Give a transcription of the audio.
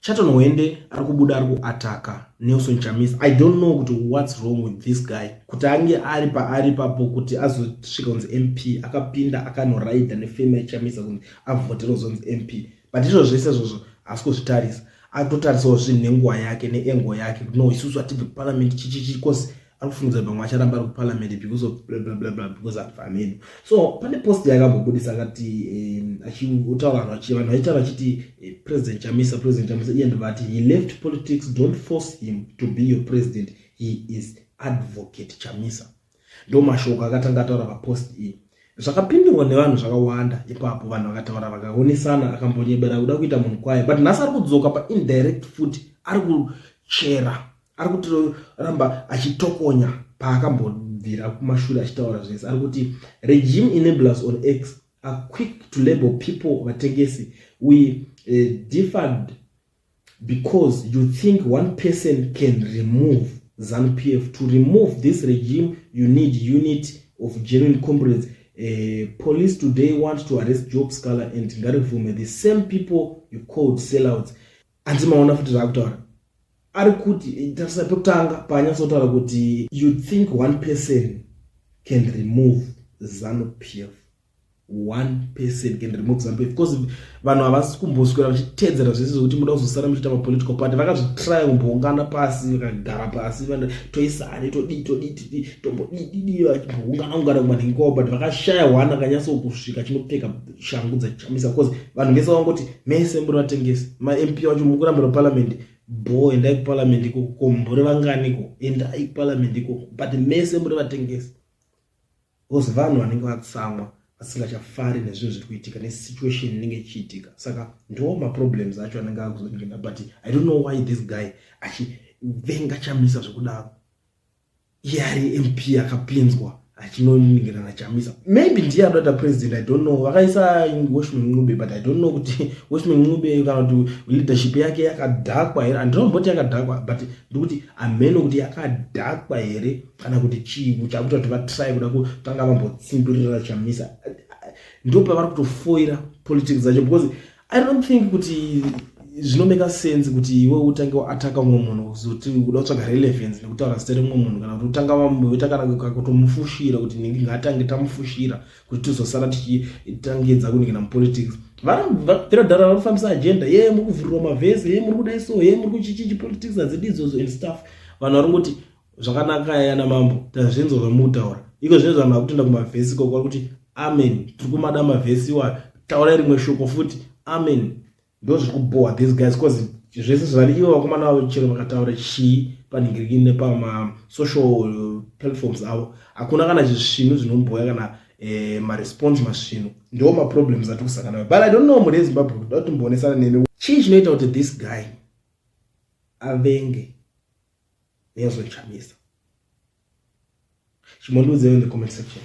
Chaton Hwende ari kubuda ari kuataka Nelson Chamisa. I don't know kuti what's wrong with this guy. Kuti ange ari paari papo kuti azosvika kunzi MP akapinda akanoraidha nefema yaChamisa kunzi avhotere kuzonzi MP. But izvo zvese izvozvo haasi kuzvitarisa. Atotarisawo zvinhu nenguva yake neengo yake kuti no isusu hatibve kuparliament chichichi cause ari kufungidzira pamwe acharamba ari kuparliament because of bla bla bla bla because of ameno. So pane post yaakambobudisa akati achitaura vanhu vanhu vaitaura vachiti President Chamisa, President Chamisa, iye ndobva he left politics, don't force him to be your president, he is Advocate Chamisa. Ndo mashoko akatanga ataura papost iyi. Zvakapindurwa nevanhu zvakawanda ipapo, vanhu vakataura vakaonesana, akambonyebera kuda kuita munhu kwaye, but nhasi ari kudzoka paindirect futi, ari kuchera, ari kutoramba achitokonya paakambobvira kumashure achitaura zvese. Ari kuti regime enablers on X are quick to label people vatengesi. We differed because you think one person can remove ZANU-PF. To remove this regime, you need unity of genuine comrades. Police today want to arrest Job Sikhala and Ngarivhume, the same people you called sellouts. Handimaona futi zvaakutaura. Ari kuti tarisa pekutanga paanyatsotaura kuti you think one person can remove ZANU-PF, one person can remove ZANU-PF, because vanhu havasi kumboswera vachiteedzera zvese zvekuti muda kuzosara muchiita mapolitical party. Vakazvitraya kumboungana pasi, vakagara pasi, toisane, todii, todii, todii, tombodididi, vachimboungana ungana kumanhingi kwavo, but vakashaya one akanyatsokusvika achinopfeka shangu dzaChamisa, because vanhu vese vangoti mese muri vatengesi. MaMP vacho mukurambira parliament bo, endai kuparliament ikoko, kombore vanganiko, endai kuparliament ikoko, but mese muri vatengesi, because vanhu vanenge vatsamwa vasingachafari nezvinhu zviri kuitika nesituation inenge ichiitika. Saka ndo maproblems acho anenge akuzoningina, but I don't know why this guy achivenga Chamisa zvekudaro. Iye ari MP akapinzwa achinoningirana naChamisa. Maybe ndiye anoda president, I don't know. Vakaisa Washman Ncube, but I don't know kuti Washman Ncube kana kuti leadership yake yakadhakwa here. Handinomboti yakadhakwa, but ndikuti hameno kuti yakadhakwa here kana kuti chii chakuita kuti vatry kuda kutanga vambotsimbirira Chamisa. Ndo pavari kutofoira politics dzacho, because I don't think kuti zvinomeka sense kuti iwe utange waataka mumwe munhu kuzoti uda kutsvaga relevance nekutaura zita remumwe munhu, kana kuti utanga wamboita kana kutomufushira kuti ningi ngatange tamufushira kuti tizosara tichitangidza kuningina mupolitics. Varabvira dhara varikufambisa agenda ye muri kuvhurirwa mavhesi, ye muri kudai, so ye muri kuchichichi, politics hadzidi idzodzo and stuff. Vanhu vari ngoti zvakanaka yana mambo, tazvinzwa zvamukutaura iko zvino. Vanhu vakutoenda kumavhesi ikoko, vari kuti amen, tiri kumada mavhesi iwayo, taurai rimwe shoko futi, amen. Ndo zviri kubhowa these guys, because zvese zvari ivo vakomana vavo, chero vakataura chii panhingirikini nepamasocial platforms avo, hakuna kana zvisvinu zvinomboya kana maresponse masvinu. Ndo maproblems atiri kusangana nayo, but I don't know, mhuri yeZimbabwe, kuda kutomboonesana nemi chii chinoita kuti this guy avenge Nelson Chamisa. Chimondiudzei in the comment section.